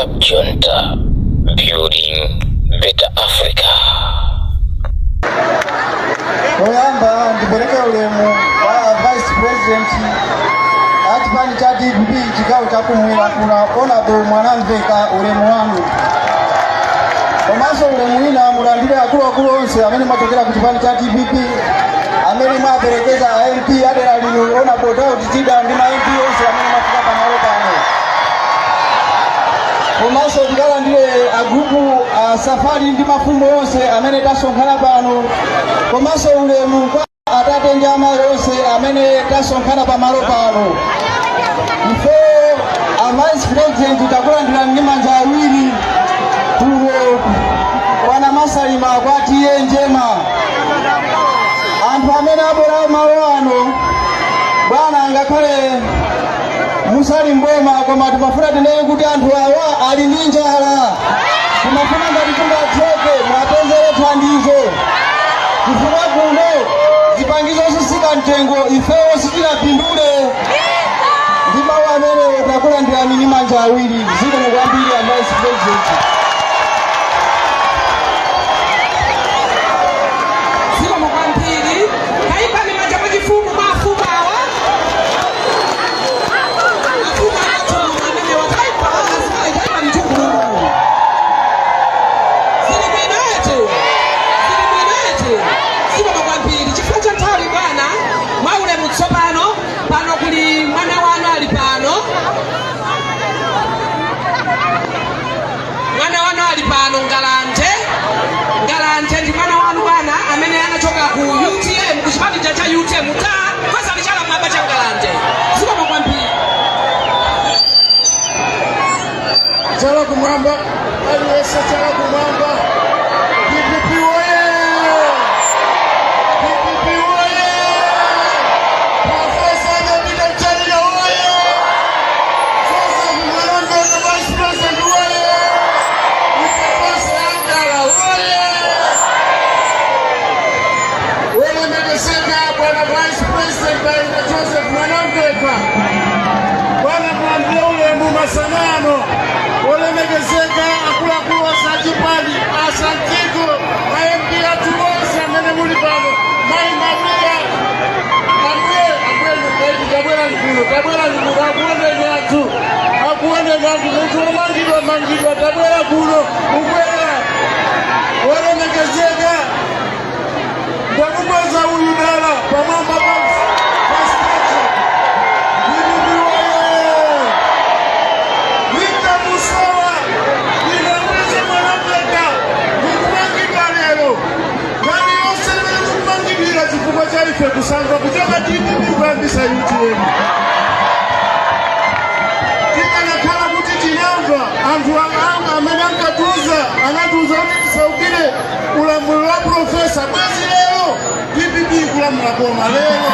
Cab Junta, building better Africa. Poyamba ndipereke ulemu wa Vice President a chipani cha DPP chigawo chakumwera kuno, Honorable Mwanamveka, ulemu wanu. Komanso ulemu wina mulandire akuluakulu onse amene mwachokera ku chipani cha DPP, amene mwaperekeza a MP adera lino, Honorable Daud Chida, ndi ma MP onse amene mwafika pamalo pano. Komanso tikalandire agrupu a safari ndi mafumu onse amene tasonkhana pano. Komanso ulemu kwa atate ndi amayi onse amene tasonkhana pamalo pano. Ife a Vice President takulandirani ndi manja awiri kuno kwa Masalima kwa T/A Njema. Anthu amene abwera malo ano, bwana, ngakhale musali mboma, koma timafuna tinene kuti anthu awa ali ndi njala. Timafuna ngati kungatheke mwapezere thandizo, chifukwa kuno zipangizo zosika mtengo, ifewo sitinapindule. Ndi mawu amene, takulandirani ndi manja awiri. Zikomo kwambiri, a Vice President. Zikomo kwambiri. Kaimbani manja mwachifumu mwa afumu awa, afumu athu amene wakaimba azimayi. Kaimbani chungululu. Zili bwino eti? Zili bwino eti? Zikomo kwambiri. Chifukwa cha nthawi, bwana, mwaulemu, tsopano pano kuli mwana wanu ali pano, mwana wanu ali pano, Ngalande. Ngalande ndi mwana wanu, bwana, amene anachoka ku UTM, ku chipani cha UTM. Ta kwezani chala mwamba cha Ngalande. Zikomo kwambiri. Chala kumwamba, aliyense chala kumwamba. DPP woye! DPP woye! Profesa Peter Mutharika woye! Joseph Mwanamveka, Vice President, woye! Profesa Angala woye! Wolemekezeka bwana Vice President Dr. Joseph Mwanamveka, bwana, mulandire ulemu masanano. Wolemekezeka akuluakulu asachipani, asantigo, ma MP athu onse amene muli pano, mayi Maria, ambuye, ambuye Nyumbaiti, tabwerani kuno, tabwerani kuno, akuoneni anthu, akuoneni anthu. Munthu womangidwa mangidwa, tabwera kuno, ubwera. Wolemekezeka, ndamukweza uyu dala pamwamba pa stage. DPP woye! Victor Musowa, ndinamwiza Mwanamveka, mukumangidwa lero. Nkhani yonse imene mukumangidwira chifukwa cha ife kusankha kuchoka DPP kuyambisa UTM. Tikanakhala kuti tinamva anthu amene ankatiuza, anatiuza kuti tisaukire ulamuliro wa profesa, bwezi lero DPP ikulamula boma lero.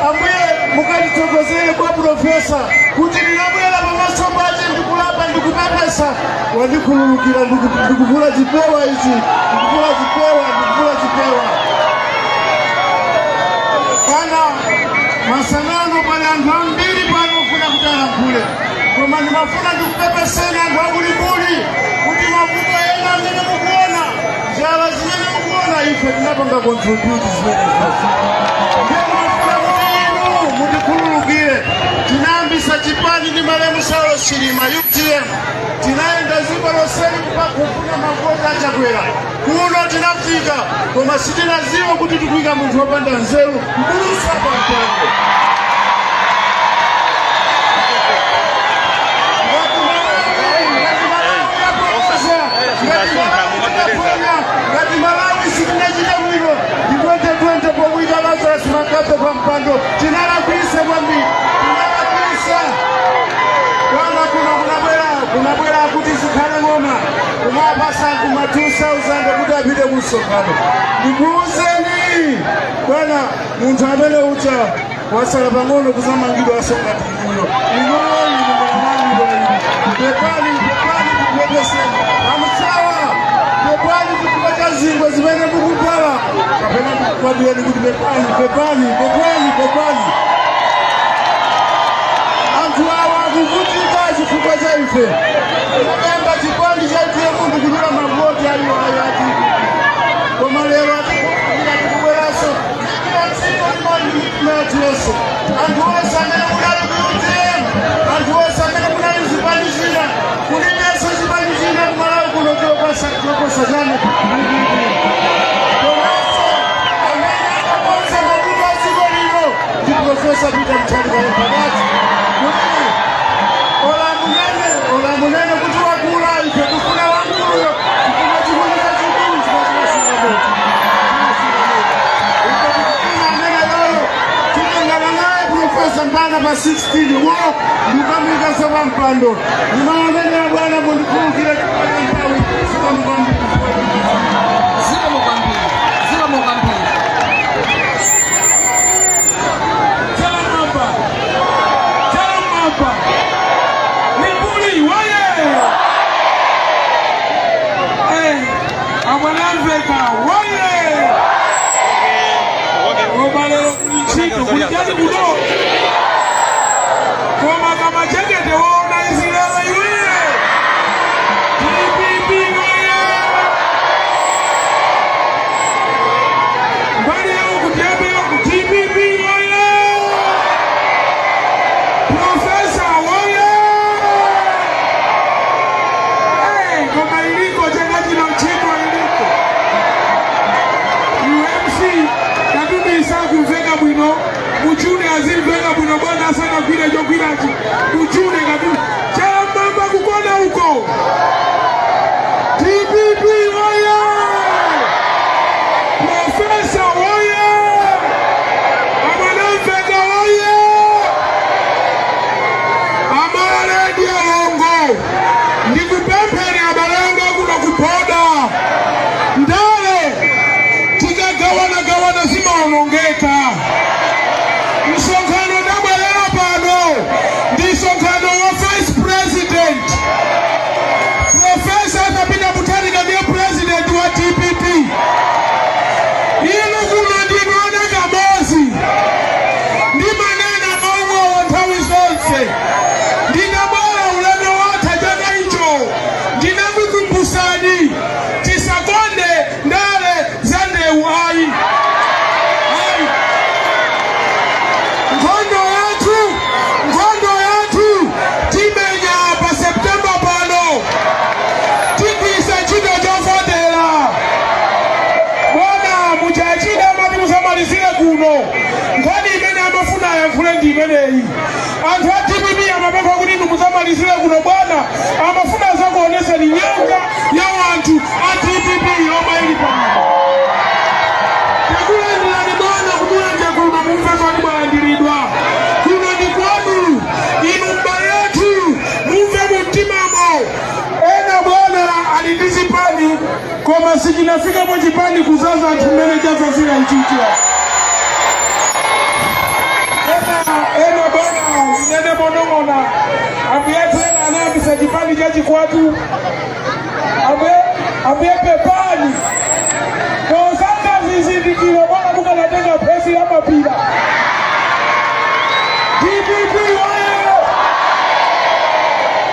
Ambuye, mukatithokozere kwa profesa kuti ndinabwera pamaso pache ndikulapa, ndikupepesa, wandikhululukira. Ndikuvula chipewa ichi, ndikuvula chipewa, ndikuvula chipewa. Kana masanano pali anthu ambiri pano ofuna kuti alankhule, koma ndimafuna ndikupepeseni anthu akulimbuli kuti mavuto ena amene mukuona, njala zimene mukuona, ife tinapanga contribute zimenezo. Ndiye ndimafuna kuti inu mutikhululukire. Tinayambisa chipani ndi malemu Saulos Chilima, UTM. Tinayenda dziko lonseli kufuna mavoti achakwera. Kuno tinafika, koma sitinaziwa kuti tikuyika munthu wopanda nzeru, mbulusa pampando. Ngati Malawi, ngati Malawi yapokoza, ngati Malawi tinaponya, ngati Malawi sitinachita bwino ndi 2020 pomwika Lazarus Makape pa mpando, tinalakwisa kwambiri, tinalakwisa. Bwana, kuno kunabwera kuti Zikhale Ng'oma kumapasa kuma 2000 kuti apite kumsonkhano. Ndikuwuzeni bwana, munthu amene uja wasala pang'ono kuzamangidwa asongati inuyo, inuyo inu munamangidwa inu. Pepani, pepani, kupepeseni amusawa, pepani chifukwa cha zingwe zimene mukuvala kapena ndikukwatiweni kuti pepani, pepani, pepani, pepani. Anthu awa ife tinayamba chikondi cha UTM ndikunyula mavoti ayo ayo ati, koma lero atikhulupirira, tikubweranso kila dziko limati yonse. Anthu onse amene munali ku UTM, anthu onse amene munali zipani zina, kulibenso zipani zina kumalawi kuno choposa chani? Komanso amene akakonza mavuto a dziko lino ndi Profesa Peter Mutharika pakati kuti olamunene olamunene kuti wakula, ife kufuna wamkuluyo, kufuna chikulu chachikulu chimachikasunga moto. Ife tikufuna amene yoyo titengana naye Profesa mpaka pa 16 wo ndikamwikaso pa mpando. Ndimamene bwana, mundikhululukire nthawi. Zikomo kwambiri. Zikomo kwambiri, zikomo kwambiri. Chala mwamba, chala mwamba, Limbuli woye! Eh, amwanamveka woye! Koma lero kuli ntchito, kuli chani kuno? Koma kamachekete waona izilelo iwe. DPP woye! Mbali yao kutiyambe yao, DPP woye! Profesa woye! Eh, koma iliko chaka chino ntchito iliko. UMC katundu isakumveka bwino, muchune azimveka bwino bwana asanagwire chogwirachi, muchune katundu chamamba kukona uko. DPP woye! Profesa woye! Amwanamveka woye! Amale ndi alongo, ndikupempheni abalanga kuno kupoda ndale, tikagawanagawana zimaonongeka. Msonkhano ndabwerera pano ndi msonkhano wa Vice President Profesa Peter Mutharika, ndiye president wa DPP. Inu kuno ndinu ana kamodzi. Ndimanena mawu nthawi zonse. Ndinabwera ulendo watha chaka icho, ndinakukumbusani tisakonde ndale za ndewu, ayi ayi. Nkhondo yathu, nkhondo yathu timenya pa Septemba pano, tigwisa ntchito chovotera. Bwana muchachida amati musamalizire kuno. Nkhani imene amafuna ayankhule ndi imeneyi. Anthu a DPP amapempha kuti inu musamalizire kuno bwana, amafuna zakuoneseni nyanga ya wanthu a DPP yomwe ili pano. Takulandirani bwana kumulanje kuno, mumve zoti mwalandiridwa. Kuno ndi kwanu inu, mbale yathu, mumve mu mtimamo. Ena bwana ali ndi zipani, koma sichinafikapo chipani kuzaza anthu mmene chazazira ichicho. Ena ena bwana, inene monong'ona, ambuye athu ena anayambisa chipani cha chikwatu. Ambuye, ambuye pepani posanga zizindikiro bwana, mukanatenga phesi ya mapira. DPP woye!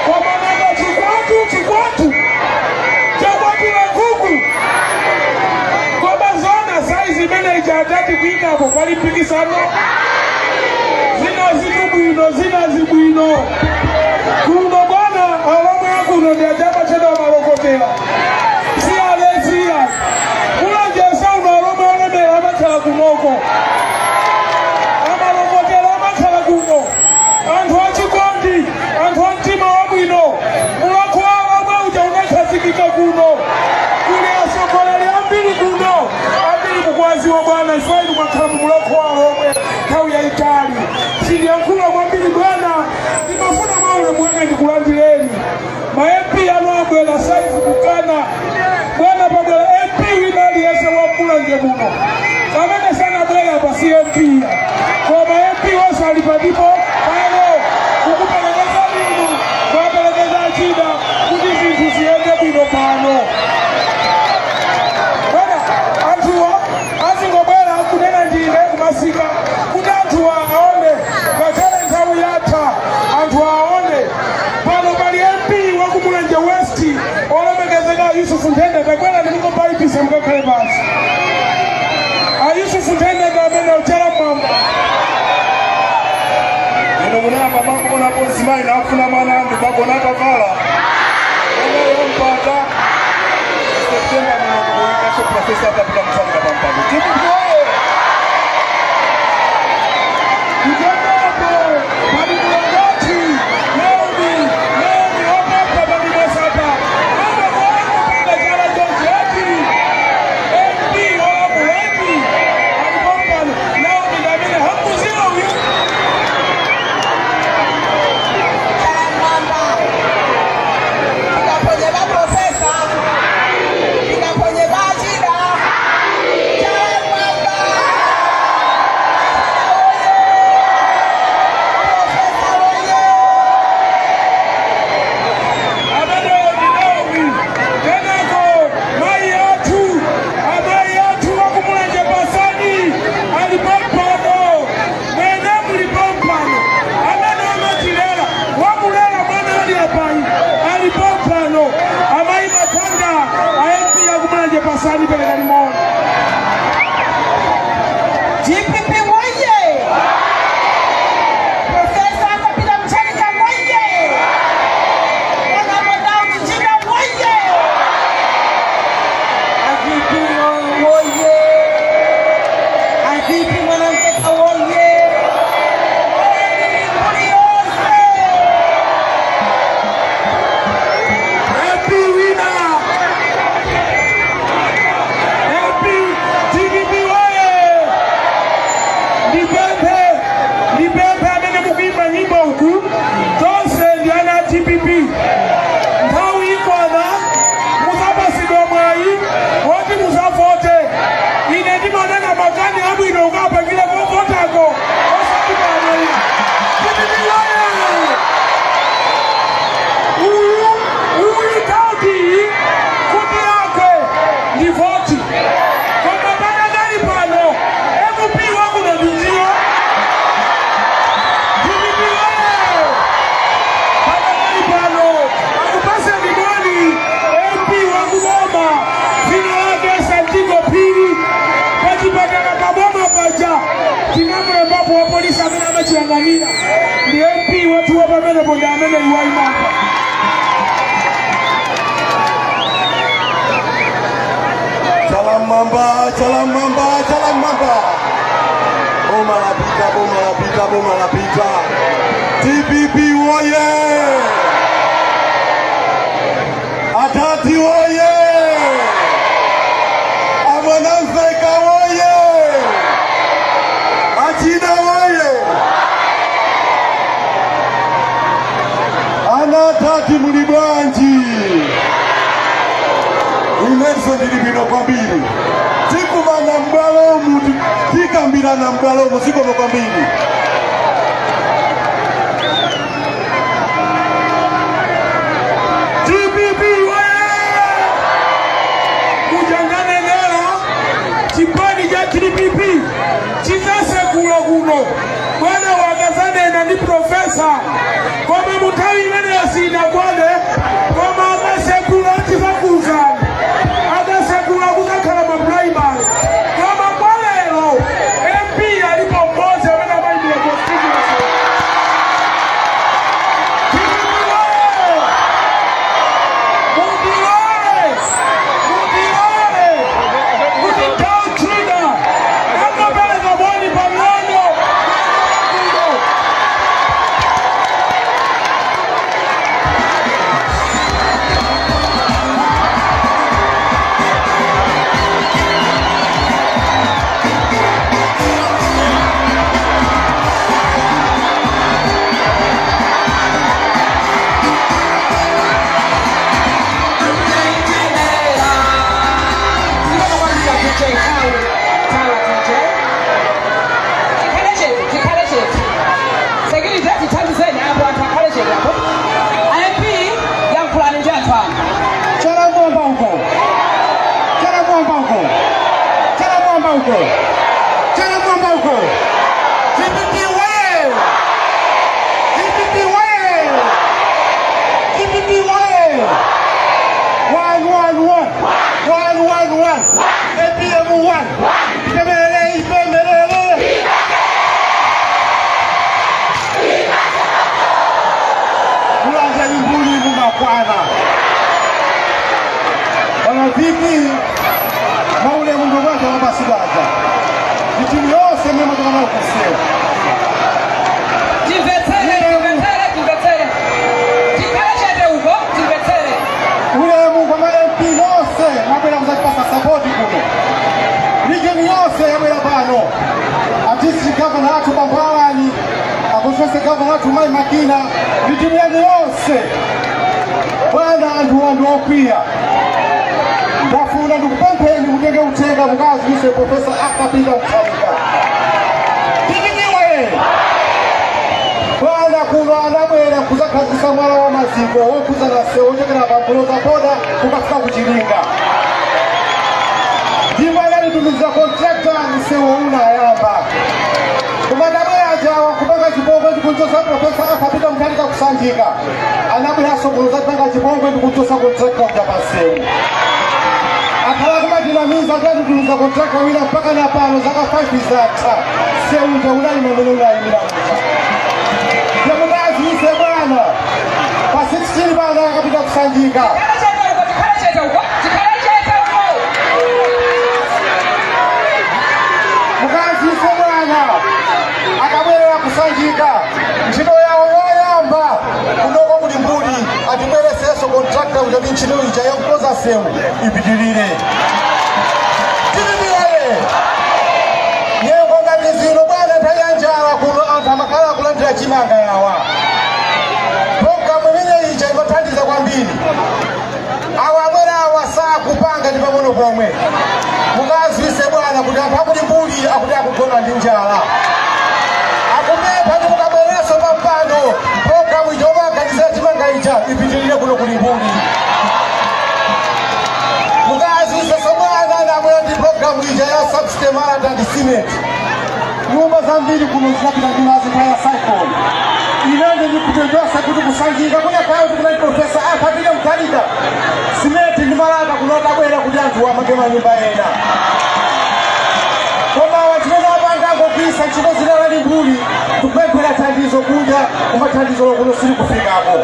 Kwamanaka chikwatu, chikwatu chakwatira nkhuku, koma zona saizi imene ija atati kuikapo pali mpikisano, zina zitu bwino, zina zibwino. Kuno bwana, alomwe akuno ndi ajamachedwa malokotera, si alesiya mulonjesa uno. Alomwe olemera amakhala kunoko, amalokotera amakhala kuno, anthu achikondi, anthu a mtima wabwino. Mulakho wawo omwe uja unakhazikika kuno. Kuli atsogoleri ambiri kuno, ambiri mukwaziwa bwana, ifo inu mwakhala mu mulakho wawo omwe nthawi yayitali. Sindiyankhula kwambiri bwana, ndimafuna mwaulemu wanga ndikulandireni. Ma MP anu abwera saizi kukana bwana, pabwera MP wina aliyense wamulanje muno amene sanabwera pa si MP ya, koma MP wonse ali padipo pano kukuperekeza inu, kuwaperekeza achida kuti zinthu ziyende bwino pano. Bwana, anthuwa azingobwera kunena ndine kumasika kuti anthuwa aone, ngakhale nthawi yatha, anthu aone pano pali MP. Mzimayi nafuna mwana ndipagona atavala anayompata. September munokuikaso Professor atapita Mutharika pampando. DPP oye! Kutokapo pali mulongoti Naomi, Naomi wapapa palimosapa aba mwana panga chala choncheti MP walamuleti alipompano Naomi ndamene hamuzira uyu. Mwamba tikaponye va professor, tikaponye vachida chamwamba. Oye, Professor oye! Ameneyo ndi Naomi. Kenako mayi athu, amayi athu wakumulanje pasani ali pampano, mwene muli pampano, amene amatilera, wamulera mwana ali apayi ali pampano. Amayi Matanga a MP akumulanje pasani, pereka limoni. DPP woye! Professor Kapita Mutharika woye! Mwana Chida woye! A VP woye! A VP Mwanamvekha woye! Muliyonse. Happy winner! Happy DPP woye! Ndipemphe, ndipemphe amene mukuimba nyimbo uku, tonse ndi ana a DPP. Nthawi ikwana muzapasidwa mwayi woti muzavote. Ine ndimanena makani abwino ukapangira kovotako, osati pano. DPP woye! Uyu uyu tauti kuti yakwe ndi voti, koma pakadali pano MP wakuno ndindiyo. DPP woye! Pakadali pano akupaseni moni MP wakuboma, dzina lake Santiago Phiri. Pachipatala paboma paja tingamulembapo wa polisi amene amachiyang'anira ndi MP wathuwa pamenepo, ndi amene iwaimapa. Chalamamba, chalamamba, chalamamba! Boma la pita, boma la pita, boma la pita! DPP woye! Atati woye! Amwanamveka woye! Achina woye! Ana atati muli bwanji? Inenso ndili bwino kwambiri. Tikumana m'bwalomu, tikambirana m'bwalomu. Zikomo kwambiri. DPP woye! Kujanganenera chipani cha DPP chizasekula kuno, bwana wakazanena ndi professor, koma munthawi imeneyo sinakwane. Koma akasekula tizakuuzani. Akasekula kuzakhala ma primary, koma kwa lero MP alipo mmodzi amene amayimira constituency. DPP woye! Mundilole, mundilole kuti China angapereka moni pang'ono kuno. VP, maulemu ndomwacha wapasibaja ndi timu yonse imene mwachoka nayo kunsewu. Timvetsere, timvetsere, timvetsere. Tikhale chete uko, timvetsere. Ulemu kwa ma MP nonse mwabwera kuzatipasa support kuno. Region yonse yabwera pano. A district governor athu bambo Alani, a constituency governor athu Mai Makina ndi timu yanu yonse. Bwana, anthu anthu okwiya. Ndafuna ndikupempheni mutenge uthenga mukaziwise Professor Arthur Peter Mutharika. Titiniwe bwana, kuno anabwera kuzakhazikitsa mwala wa maziko wokhuzana msewu wochokera pa Mbuloza boda kukafika kuchilinga, ndipo anatitumiza contractor, msewu unayamba, koma adabwera ajawa kupanga chipongwe ndikunchosa Professor Arthur Peter Mutharika kusanjika. Anabweranso kuno zapanga chipongwe ndikunchosa contractor kuja pa msewu. Akhala kumatinamiza kuti atitumiza contractor wina, mpaka na pano zaka 5 zatha, msewu uja unayima mmene unayimira muja. Temukaziwise bwana, pa 16 bwana akapita kusanjika. Tikhale chete uko, tikhale chete uko, tikhale chete uko. Mukaziwise bwana, akabwerera kusanjika, ntchito yawo yoyamba kunoko kuli mbuli atibweresenso contractor uja kuti ntchito ija yakukoza sewu ipitirire. Tipitirire. Nyengo ngati zino bwana, nthawi ya njala kuno anthu amakhala akulandira chimanga. Yawa programu imene ija imathandiza kwambiri. Awa abwera awa sakupanga ndi pang'ono pomwe. Mukazwise bwana kuti anthu akuti mbuli akuti akugona ndi njala, akupempha ndi mukabwereranso pampando, programu ija omaganizira chimanga ija ipitirire kuno kuli mbuli. Mukazwise bwana, anabwera ndi programu ija ya subsidy malata ndi cement. Nyumba zambiri kuno zinapita ndi madzi nthawi ya cyclone. Inende ndikutendwasa kuti kusanjika kunakhala kuti kunali Professor Arthur Peter Mutharika, simenti ndi malata kuno atabwera kuti anthu amange manyumba ena. Koma awa chimene apanga, angogwisa ntchito zina lali mbuli kupemphera thandizo kunja, koma thandizo lokuno sili kufikako.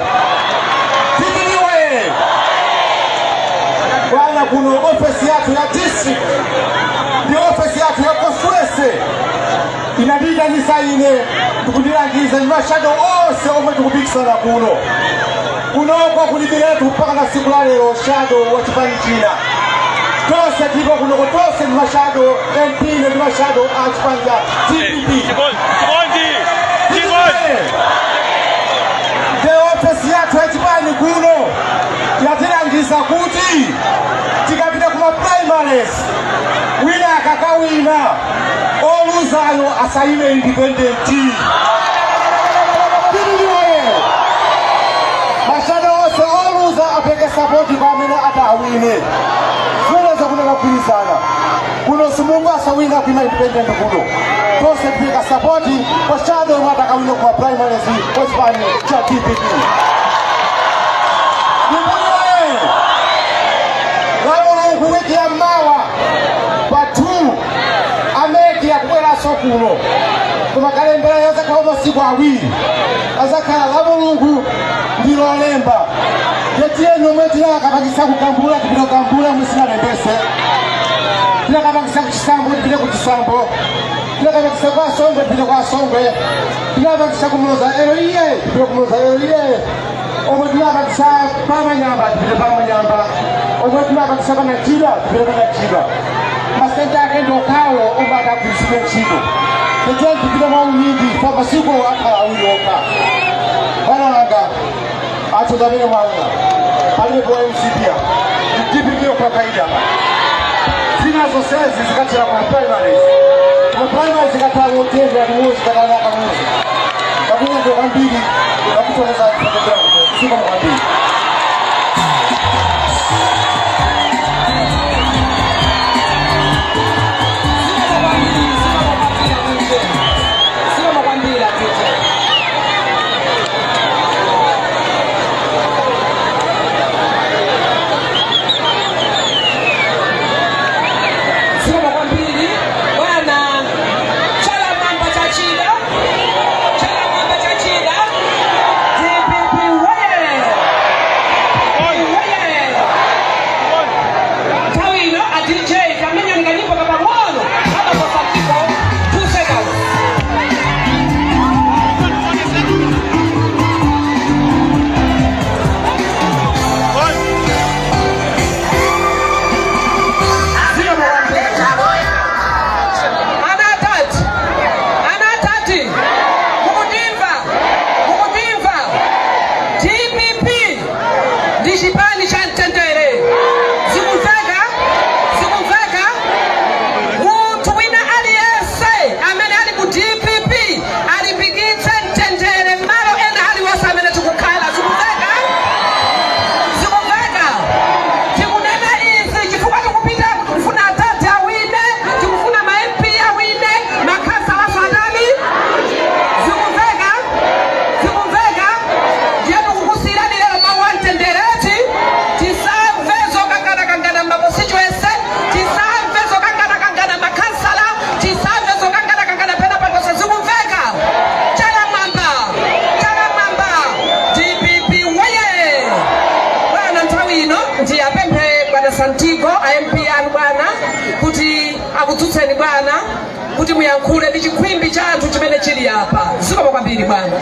Titiliwe bwana, kuno ofesi yathu ya district ndi ofesi yathu ya constituency inandiyitanisa ine ndikundilangiza ndi ma shadow onse omwe tikupikisana kuno. Kunoko kulibiretu mpaka na siku la lero shadow wa chipani china. Tonse tiko kunoko, tonse ndi ma shadow MP ndi ma shadow a chipani cha DPP. Chikondi, chikondi. The ofesi yathu yachipani kuno yatilangiza kuti tikapita kuma primaries, wina akakawina, oluzayo asayime independent. Tiliwe ma shadow onse oluza apeke support kwa amene atawine. Zimenezo kuno kagwirizana kuno, simungu asawina kuima independent kuno. Tonse tipeka support kwa shadow yomwe atakawine kuma primaries kwa chipani cha DPP. Ndimuliwe la Mulungu wiki ya mawa pa 2 a MEC akubweranso kuno, koma kalembera yazakhala masiku awiri, azakhala la Mulungu ndi Lolemba. Tetiyeni omwe tinakapangisa kugambula tipite kugambula, musinalembese. Tinakapangisa kuchisambo tipite kuchisambo, tinakapangisa kwa Songwe tipite kwa Songwe, tinakapangisa kumuloza LEA tipite kumuloza LEA, omwe tinakapangisa pamanyamba tipite pamanyamba, omwe tinakapangisa panachidwa tipite panachidwa. Masenta ake ndokhawo omwe atagwiritsidwe ntchito. Tetiyeni tipite mwa unyinji pa masiku akhala awiri okha. Bwana wanga, athu amene mwaona palibe po MCP apa, DPP yokha kaida. Zina zonsezi zikathera kuma primaries, kuma primaries zikathala motendera limodzi katanaka muzi kakunyadwa kwambiri kakuthokoza kuchokera kuno kwambiri. Zikomo kwambiri, atete. Zikomo kwambiri bwana. Chalamwamba chachida, chalamwamba chachida. Ndi chipani cha mtendere. Zikumveka? Zikumveka? Munthu wina aliyense amene ali mu DPP alimbikitse mtendere malo ena aliwonse amene tikukhala. Zikumveka? Zikumveka? Tikunena izi chifukwa tikupita, tikufuna atate awine, tikufuna ma MP awine, makhansalaso atani. Zikumveka? Zikumveka? Ndiye tikukusiyirani lero mawu a mtendereti. Tisamve zokanganakangana m'maconstituency, tisamve zokanganakangana makhansala, tisamve zokanganakangana pena paliponse. Zikumveka? Chala mwamba, chala mwamba! DPP woye! Bwana, nthawi ino ndiyapemphe bwana Santigo, a MP anu bwana, kuti akudzutseni bwana, kuti muyankhule ndi chikhwimbi cha anthu chimene chili apa. Zikomo kwambiri bwana.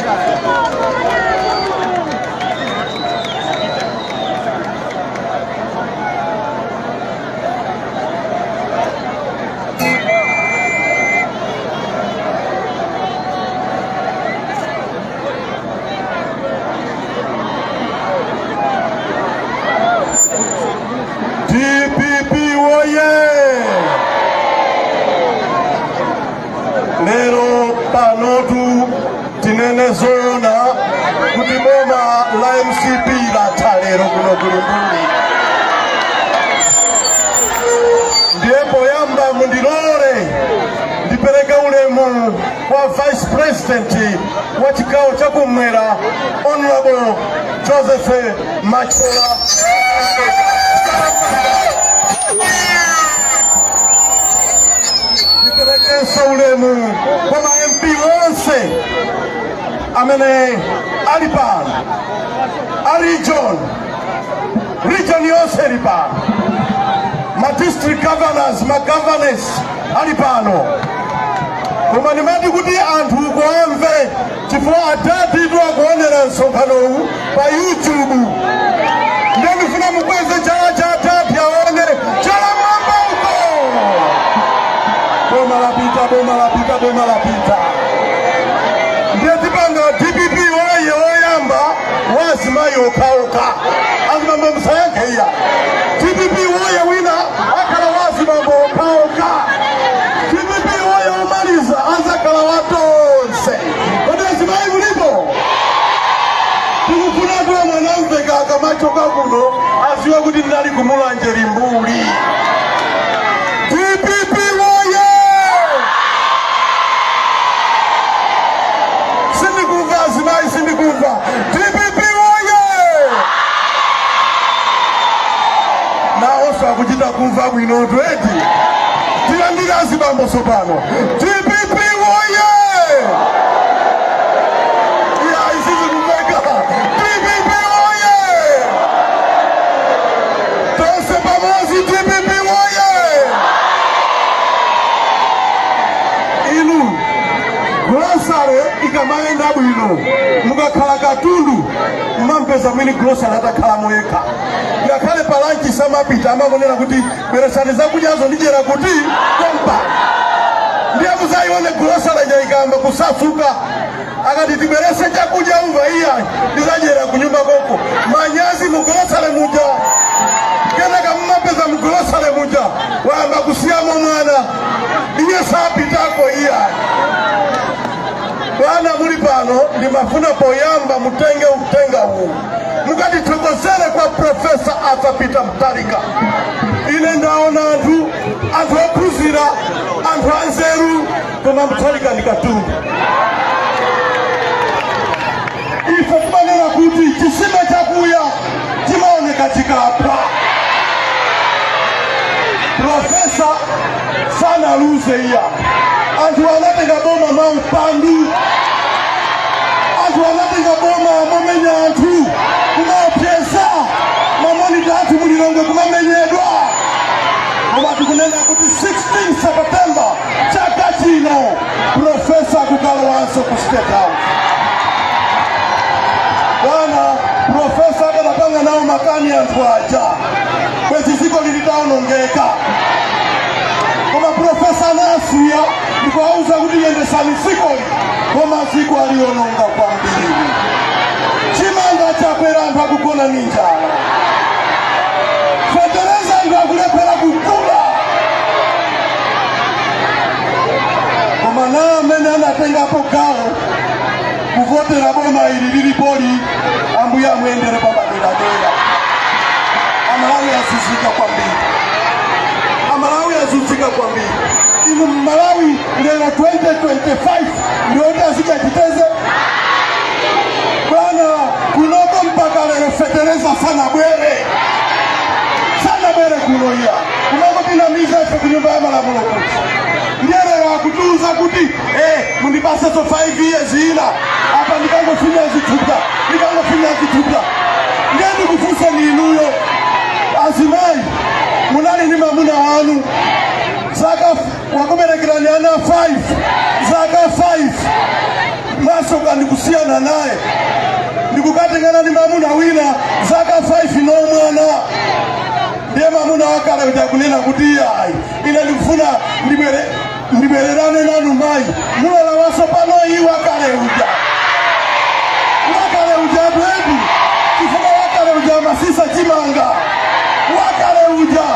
DPP woye! Lero panotu tinene zoona kuti boma la MCP latha lero kuno ku Limbuli. Ndiye poyamba mundilole ndipereke ulemu kwa Vice President wa chigawo chakumwera, Honorable Joseph Machola. Ndiperekenso ulemu kwa ma MP onse amene ali pano, a region yonse ili pano, ma district governors, ma governors ali pano. Koma ndimati kuti anthu kuamve, chifukwa adaditu akuonera msonkhanowu pa YouTube, ndiye ndifuna mukweze chala cha adadi aone. Chala mwamba uko! Boma lapita, boma lapita, boma lapita. Ndiye tipanga DPP woye woyamba wazimayi okhaokha. Azibambo musayankhe iya. DPP woye wina akhala wazibambo okhaokha. DPP woye omaliza azakhala watonse. Kodi azimayi mulipo? Tikufuna tuwe Mwanamveka akamachoka kuno aziwe kuti ndinali ku Mulanje Limbuli. DPP woye! Sindikumva azimayi, sindikumva. DPP woye! Nawonso akuchita kumva bwinotu eti. Tilandire azibambo sopano. DPP woye! Iya, isizi kumveka. DPP woye! Tonse pamodzi, DPP woye! Inu, grocery ikamayenda bwino, mukakhala katundu mumampeza mwini grocery atakhala moyekha, ngakhale pa lunch samapita, amangonena kuti bweresani zakudyazo ndidyera kuti kompa. Ndiye muzayione grocery ija ikamba kusasuka, akati tibwerese chakudya, umva, iya, ndizadyera kunyumba koko. Manyazi mu grocery muja. Kenaka mumapeza mu grocery muja wayamba kusiyamo mwana, iye sapitako iya. Bwana, muli pano, ndimafuna poyamba mutenge utenga uwu mukatithokozere kwa Professor Arthur Peter Mutharika. Ine ndaona anthu ophunzira, anthu anzeru, koma Mutharika ndi katundu. Ife timanena kuti chisime chakuya chimaoneka chikapha. Professor sanaluze iya. Anthu anatenga boma maupandu, anthu anatenga boma momenya anthu, kumaopseza mamonitor athu mu Lilongwe, kumamenyedwa. Koma tikunena kuti 16 September chaka chino Professor kukalowanso ku State House. Bwana, Professor akanapanga nawo makani anthu aja, bwezi dziko lilitaonongeka. Koma Professor anasiya ndikuwauza kuti yendesani dzikoli, koma dziko aliononga kwambiri. Chimanga chakwera, anthu akugona ndi njala. anatengapo gawo kuvotera boma ili lilipoli, Ambuye amuyendere pamadera. Amalawi azunzika kwambiri, Amalawi azunzika kwambiri. Inu, Malawi lero 2025 ndioti azikachiteze bwana kunoko. Mpaka lero fetereza sana bwere, sana bwere kuno iya kunoko. Tinamiza ife kunyumba ya malamulo kuti ndiye lero akutiuza kuti mundipaseso 5 years ina apa, ndikangofinya zithupsa, ndikangofinya zithupsa. Ndiye ndikufunsa ni inuyo azimayi, munali ndi mamuna wanu zaka, wakuberekerani ana 5, zaka 5, masoka ndikusiyana naye ndikukatengana ndi mamuna wina, zaka 5 no mwana. Ndiye mamuna wakale kuti akunena kuti, "Iyayi, ine ndikufuna ndibwererane nanu mayi." Mulola waso pano iyi wakale uja, wakale uja bwedu, chifukwa wakale uja masisa chimanga, wakale uja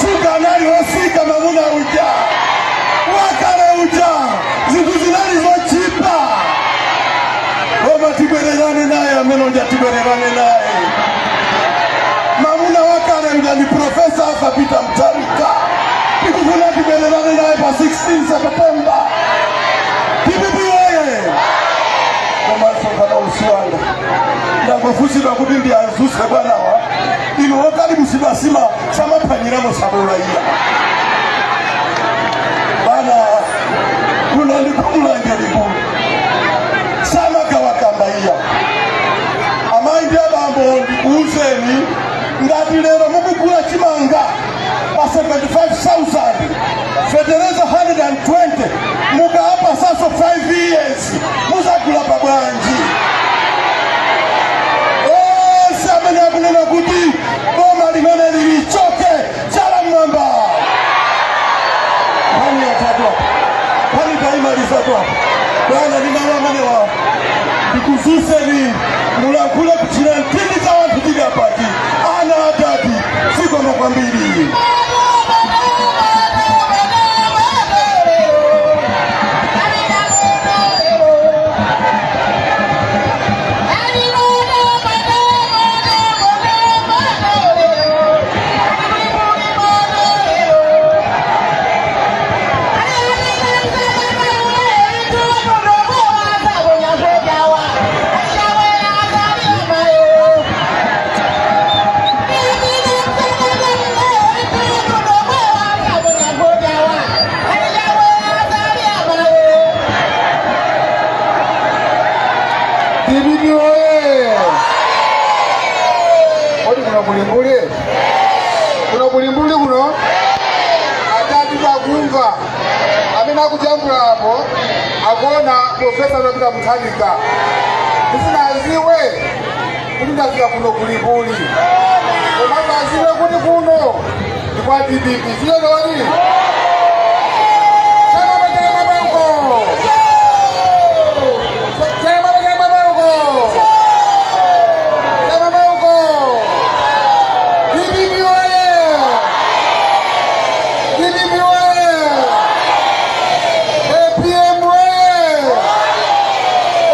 shuga anali osika, mamuna uja wakale uja zinthu zinali zochipa. Koma tibwererane naye amene uja, tibwererane naye. Mamuna wakale uja ni Profesa Arthur Peter Mutharika. Tikufuna tibwererane naye pa 16 September. DPP oye! Koma msonkhano usiwanga, ndangofusidwa kuti ndi azuse bwanawa. Inu okalibusidwa sima samaphwanyiramo sabola iya bana. Kuno ndikumulanje likulu samakawakamba iya. Amayi ndi abambo, ndikuuzeni, ngati lero mukugula chimanga pa 75,000, fetereza 120, mukaapa saso 5 years muzagula pa bwanji? Onse amene akunena kuti boma limene lilichoke, chala mmwamba. Nkhani yatatu apa, nkhani tayimalizatu apa bwana. Ndi malo amenewa ndikuzuseni mulankhule kuchira mtindi za wanthu tili apati. Ana atati sikoma kwambiri. DPP oye! Kodi kuno kulimbuli? Kuno kulimbuli kuno? Atati takumva amene akujambula apo akuona Profesa Peter Mutharika. Ndifuna aziwe kuti ndafika kuno kulimbuli, komanso aziwe kuti kuno ndi kwa DPP. Siyononi chama chama uko, chama chama uko, chama uko. DPP oye! DPP oye! APM oye!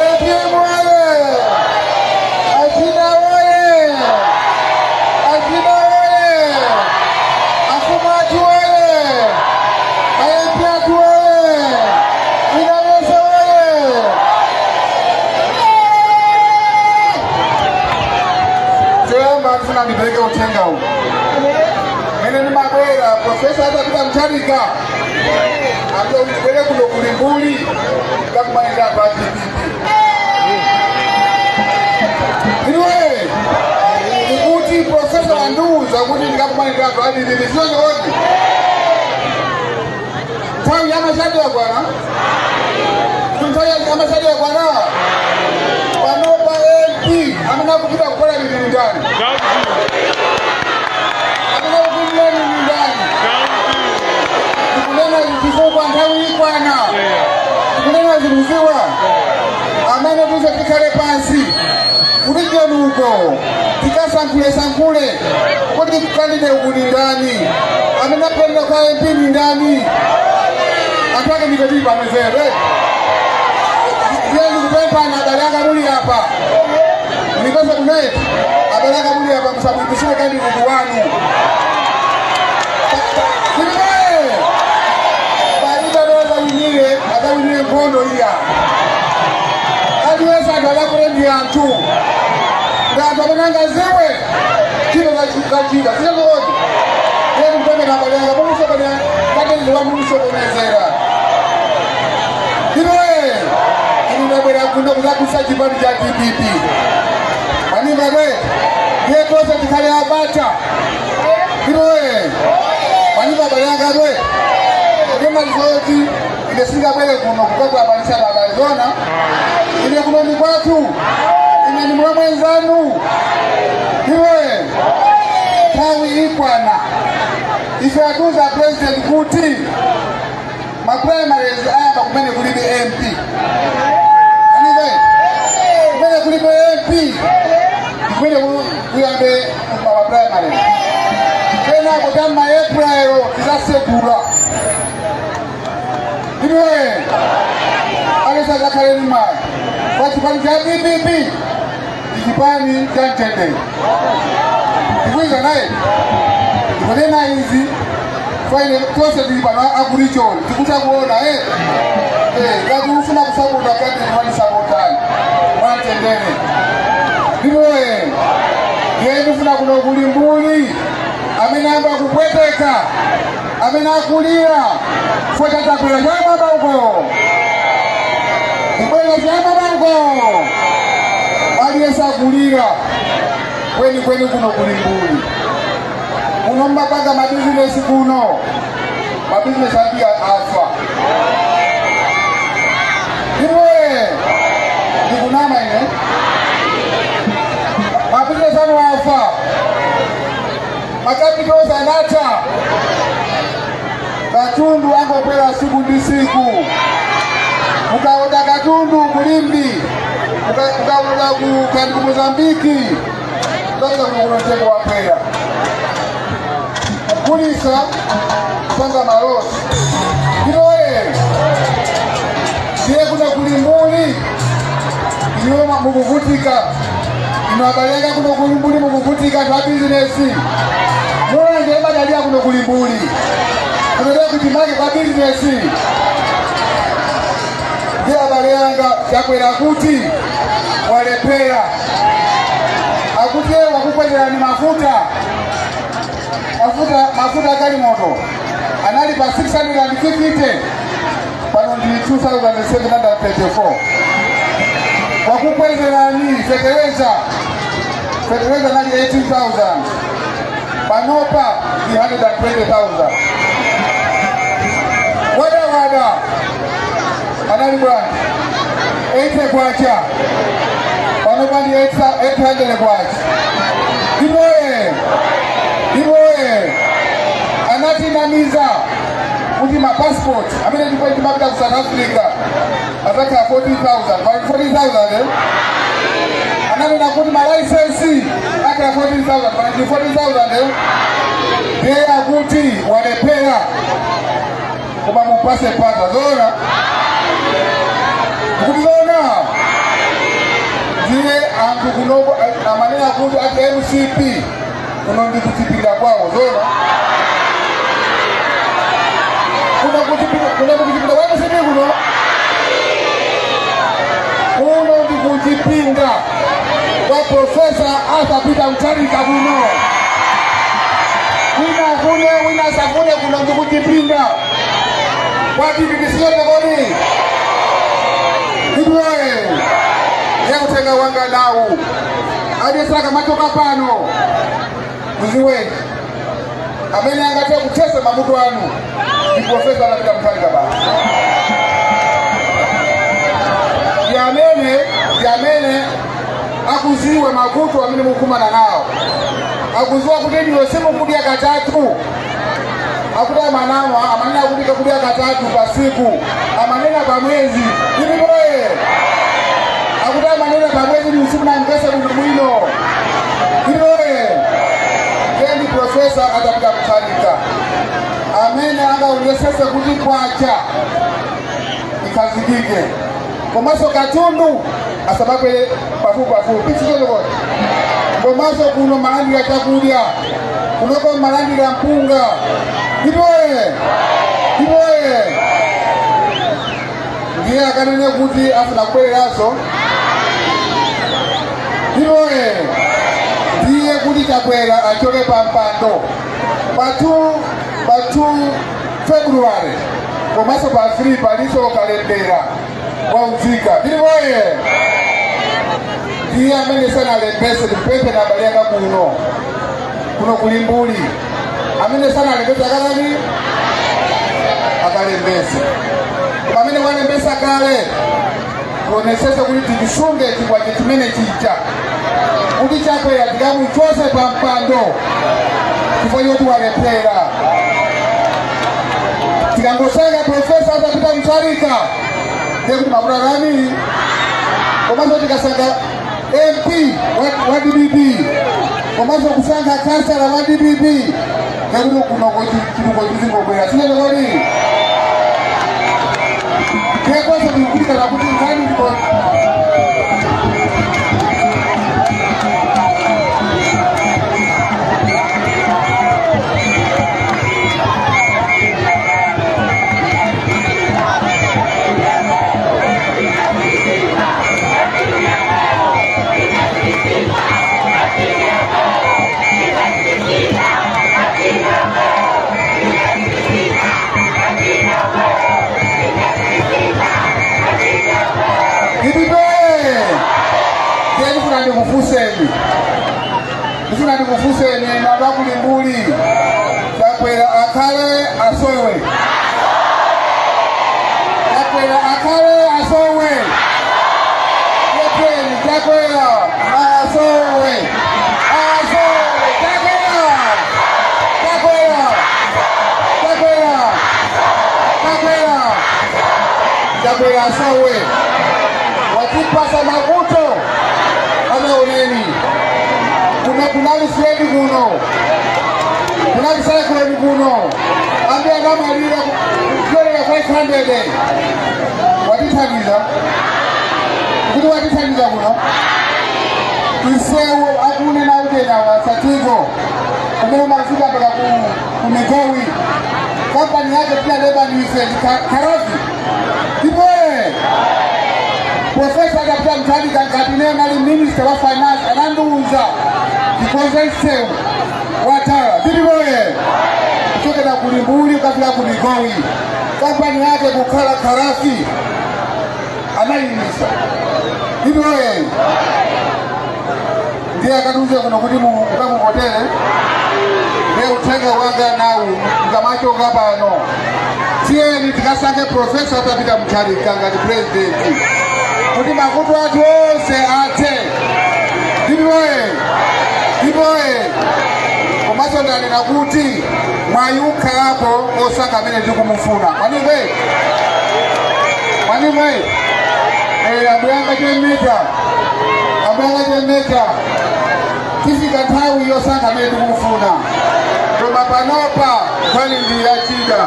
APM oye! Achina oye! Achina oye! Afumu athu oye! Ma MP athu oye! Inaweza oye! Choyamba ndifuna ndipereke uthenga uwu. Mene ndimabwera, Profesa atapita Mutharika ambe ndibwere kuno kulimbuli kakumanira pa DPP. Iniwe ndikuti profesa wandiuza kuti ndikakumanira pa DPP. Sizonyooti nthawi yamachadi yakwana, nthawi yamachadi yakwana. Panopa MP amene akupita kukola lili ndani? Amene akupita lili ndani? Tikunena chifukwa nthawi ikwana. Tikunena zikuziwa amene tuze tikhale pansi kuti tyenuko tikasankhule sankhule kuti candidate uku ni ndani, amene akuyenera kwa MP ni ndani. Anthu ake ndikoti pamezere. Ndiye ndikupemphani abale anga muli apa, mlipese kuneti, abale anga muli apa, musamwipisire candidate wanu. Tilibaye palibe adzawinire, adzawinire nkhondo iya. Aliyense anthu adakule ndi anthu, ndi anthu amene angaziwe ntchito zachita sizozoti. Ndiye ndikupemphera abale anga, mumusokoneza candidate wanu, mumusokonezera. Iwe inu ndabwera kuno kuzagwisa chipani cha DPP manimba, ndiye tonse tikhale abata. Iwe manimba, abale anga, dwe ndimalizoti ine singabwere kuno kukagwabanisa babale zona. Ine kuno ndi kwathu, ine ni mwa mwenzanu. Iwe nthawi ikwana, ife atuza president kuti ma primaries ayamba kumene kulibe MP. Anive kumene kulibe MP kumene kuyambe ma primaries, kenako tamma April tizasegula. Iwe alisazakhaleni mwayi kwa chipani cha DPP ndi chipani cha mtendere. Ndikuiza naye ndikunena izi faine tonse tili pano akulichoni tikucha kuona ngati ufuna kusapota candidate walisapotani mwamtendere. Ndipoe ndiye ndifuna kuno kuli mbuli amene amba kupweteka, amene akulira chifukwa chachakwera chamwamba uko, kubwera chamwamba uko, aliyense akulira kweni kweni. Kuno kuli mbuli muno mmapanga mabizinesi kuno, mabizinesi ambiri afa. Iwe ndikunama ine? Mabizinesi anu afa, ma capitals anatha, katundu angokwera siku ndi siku. Mukaoda katundu kulimbi, mukaoda ku kandi ku Mozambiki, kukapita kuno, kuno mtengo wakwera, kugulisa kupanga ma loss. Iwoye ndiye kuno kuli mbuli iwo mukuvutika. Ino abaleka kuno kuli mbuli mukuvutika, anthu a bizinesi mulanje imadalira kuno kuli mbuli kunodea kuti make kwa bizinesi. Ndiye abale yanga, chakwera kuti walephera, akuti iye wakukwezerani mafuta. Mafuta agalimoto anali pa 650, pano ndi 2734. Wakukwezerani fetereza, fetereza anali 18,000, panopa ndi 120,000. Wadawada anali bwanji? 80 kwacha, panopa ndi 800 kwacha. Ivoye ivoye anatinamiza kuti ma passport amene ndipo timapita ku South Africa azakhala 14,000, pa 14,000. Ananena kuti ma licence akhala 14,000, pa 14,000. Ndiye akuti walephera, koma mupase pata zona kuti zona. Ndiye anthu kunoko amanena kuti ati MCP kuno ndi kuchipinda kwawo. Zona kuno kuchipinda, kuno ndi kuchipinda kwa MCP, kuno kuno ndi kuchipinda kwa Professor Arthur Peter Mutharika. Kuno wina afune wina asafune, kuno ndi kuchipinda kwa DPP. Siyote kodi iwe yakutenga wanga nawu adisaka matoka pano muziweni amene angathe kuthesa mamutu anu ndi Professor Arthur Peter Mutharika basi. Ndi amene akuziwa mavuto amene mukumana nawo, akuziwa kuti ndiwe simukudya katatu. Akuti amanama, amanena kuti kakudya katatu pa siku, amanena pa mwezi. Ilipoye akuti amanena pa mwezi ni usiku na mpesa bwino bwino. Ilipoye ndi Professor Arthur Peter Mutharika amene angaonjesese kuti kwacha ikhazikike. Komanso katundu asamakwere pafupi pafupi, sichonekoti. Komanso kuno malandira chakudya, kunoko malandira mpunga. Ipoye ipoye, ndiye akanene kuti afuna kubwereranso. Ipoye, ndiye kuti Chakwera achoke pa mpando pa 2 February, komanso pa 3 paliso kalembera waunzika. Ipoye, ndiye amene sanalembese, tikupemphe na abale anga kuno, kuno kulimbuli, amene sanalembese akalani akalembese. Koma amene walembesa kale, tionesese kuti tichisunge chikwache chimene chija, kuti Chakwera tikamuchose pa mpando chifukwa choti walephera. Tikangosankha Professor Arthur Peter Mutharika, ndiye kuti mavuto atani. Komanso tikasankha MP wa DPP, komanso kusankha kansala wa DPP, ndiye kuti kunoko chitukuko chizingobwera, sinekodi? Ndiye kwanza tikukulikana kuti nkhani ndipo DPP. Ndiye ndifuna ndikufuseni nabakulimbuli, Chakwera akhale asowe? Chakwera akhale asowe? Yeteni, Chakwera asowe, asowe. Chakwera, Chakwera, Chakwera, Chakwera, Chakwera asowe. Watipasa mavuto ameoneni. Kuno kunali flood, kuno kunali cyclone, kuno ambi anamalira kupyolera 500. Watithandiza kuti watithandiza kuno isewu akunena utena wasatiko umene umafika mpaka ku Migowi, kampani yake pia nife Kharafi. Ipoe, Professor Dr. Mutharika, ngati ine nali Minister wa Finance, anandiuza tikonze msewu watala tiliboye kuchokera ku Limbuli ukafika ku Migowi, kampani yake kukhala Kharafi, anayimisa. Ipoe, ndiye akatiuze kuno kuti mukamuvotere. Ndiye uthenga wanga nawu, mukamachoka pano, tiyeni tikasankhe Professor Arthur Peter Mutharika ngati president kuti mavuto athu onse athe. Ndipoye, ndipoye. Komanso ndanena kuti mwayi ukhalapo osankha amene tikumufuna. Mwanimwe, mwanimwe, abuyanga chemeta, abuyanga chemeta, tifika nthawi yosankha amene tikumufuna, koma panopa nkhani ndi yachida.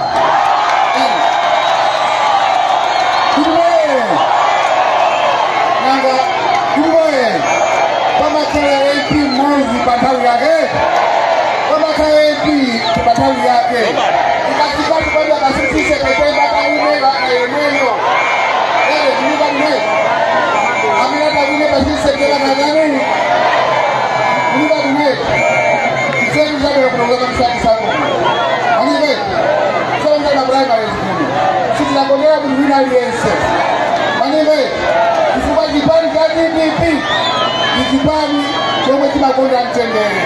Ndipoye, nanga ndipoye, pamakhala MP mmodzi pa nthawi yake, pamakhala MP pa nthawi yake. Ikafikati kwati akasisise September kaine yemweyo ere kunika amene atawine pa 6 September kanyani kunika ine isetu zabwera kuno kuza msaki anike songa na primary school sitinakondera kuti wina aliyense manike, chifukwa chipani cha DPP ni chipani chomwe chimakonda mtendere.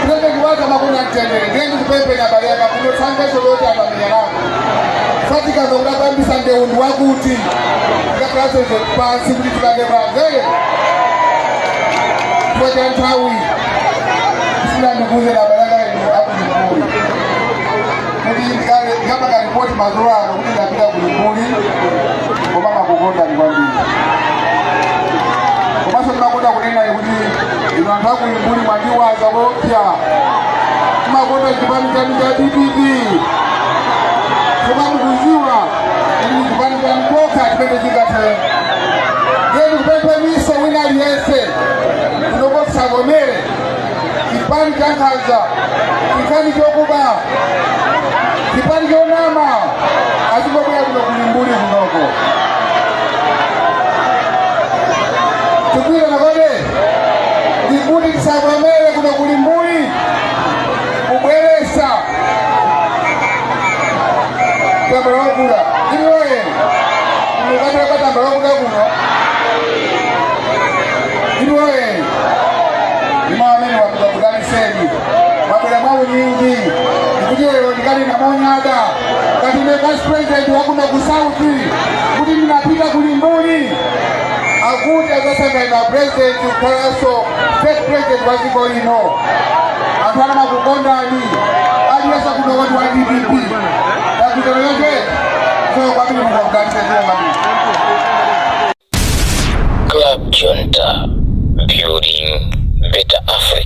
President wake amakonda mtendere. Ndiye ndikupempeni abale anga kuno, sangeso loti apamenyanako fatikanga kudapambisa ndeundu wakuti ngakhalaso ife pansi kuti tipange pamvere chifukwa cha nthawi. Sina ndikuze na abale anga inu akulimbuli kuti ndikapanga ripoti madzulo ano kuti ndapita kulimbuli, koma makukondani kwambiri. Komanso ndimakonda kunena kuti inu anthu akulimbuli mwandiwaza kopya, makonda chipani chanu cha DPP, koma mukuziwa kuti chipani. Chipani chokha chimene chingathe. Ndiye ndikupempheninso wina aliyense kunoko, tisavomere chipani cha nkhanza, chipani chokuba, chipani chonama, achingobwera kuno kulimbuli kunoko. Tikwira nakode ndikuti tisavomere kuno kulimbuli kubweresa tambala wakuda iliwoye mukataka tambala wakuda kuno iliwoye. Ima amene wakuda kudaliseni mwabwera mwa unyinji. Ndikuti lero ndikali namonyada ngati ine vice president wakuno ku South kuti ndinapita kulimbuli akuti azasangalira president kukhalanso state president wa dziko lino. Anthu anamakukondani, aliyense kuno kuti wa DPP takutero yonse so kwambiri. Mulungu akudalitse kwambiri. Club Junta, building better Africa.